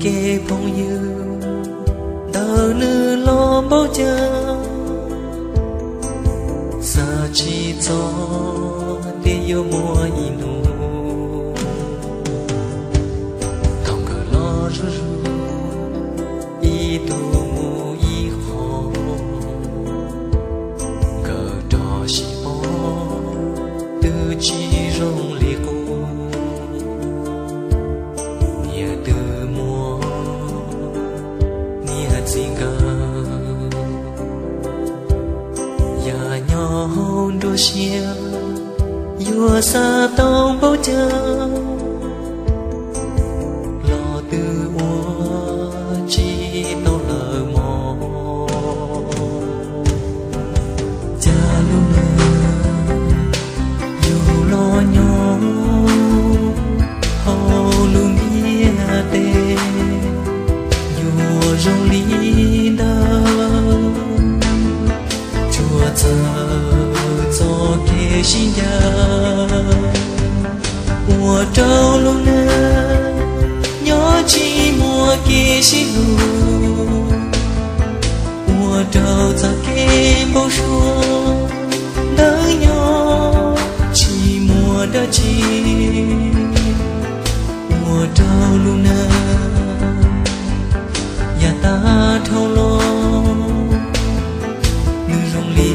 kev phooj ywg ntawm nws los npaum cas, xav tsis txog tias yuav muaj ib hnub thaum nkawd los zuj zus, ib tug mus ib qho, nkawd rov sib pom twb tsis zoo li qub. Niam twb muaj niam txiv nkawd, yam nyob hauv nruab siab yuav xav tau npaum cas los twb ua tsis tau lawm mog. Cas lub neej yus los nyob hauv lub ntiaj teb yuav zoo li ntawd, tsuas txhawj txoj kev sib ncaim ua rau lub neej nyob tsis muaj kev sib hlub, ua rau txoj kev npau suav ntawd nyob tsis muaj dab tsi, ua rau lub neej yav tag dhau los nws zoo li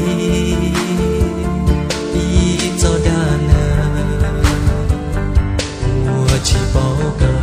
ib txoj dag neeg uas tsis paub kawg.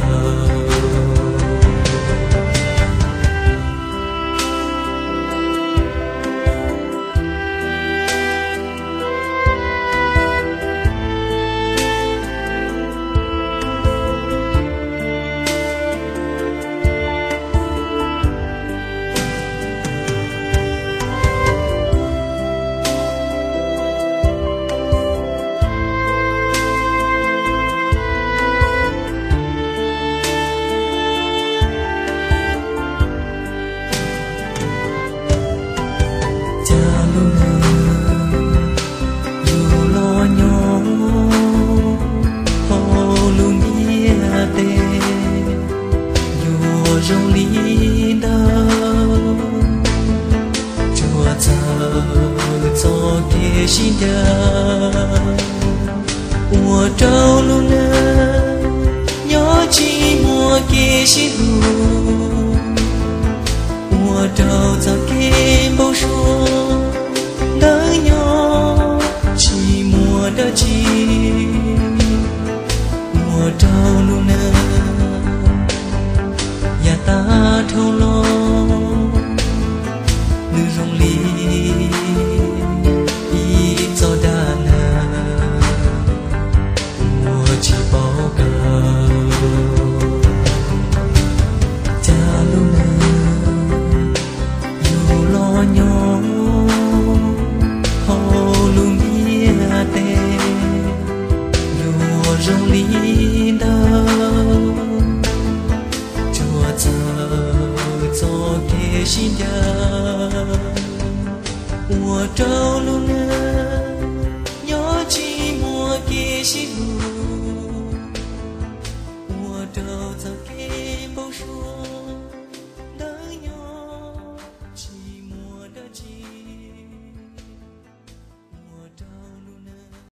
Cas lub neej yus los nyob hauv lub ntiaj teb yuav zoo li ntawd, tsuas txhawj txoj kev sib ncaim ua rau lub neej nyob tsis muaj kev sib hlub, ua rau txoj kev npau suav ntawd nyob tsis muaj dab tsi, ua rau lub neej yav tag dhau los nws zoo li ib txoj dag neeg uas tsis paub kawg. Cas lub neej yus los nyob hauv lub ntiaj teb yuav zoo li ntawd, tsuas txhawj txoj kev sib ncaim ua rau lub neej nyob tsis muaj kev sib hlub, ua rau txoj kev npau suav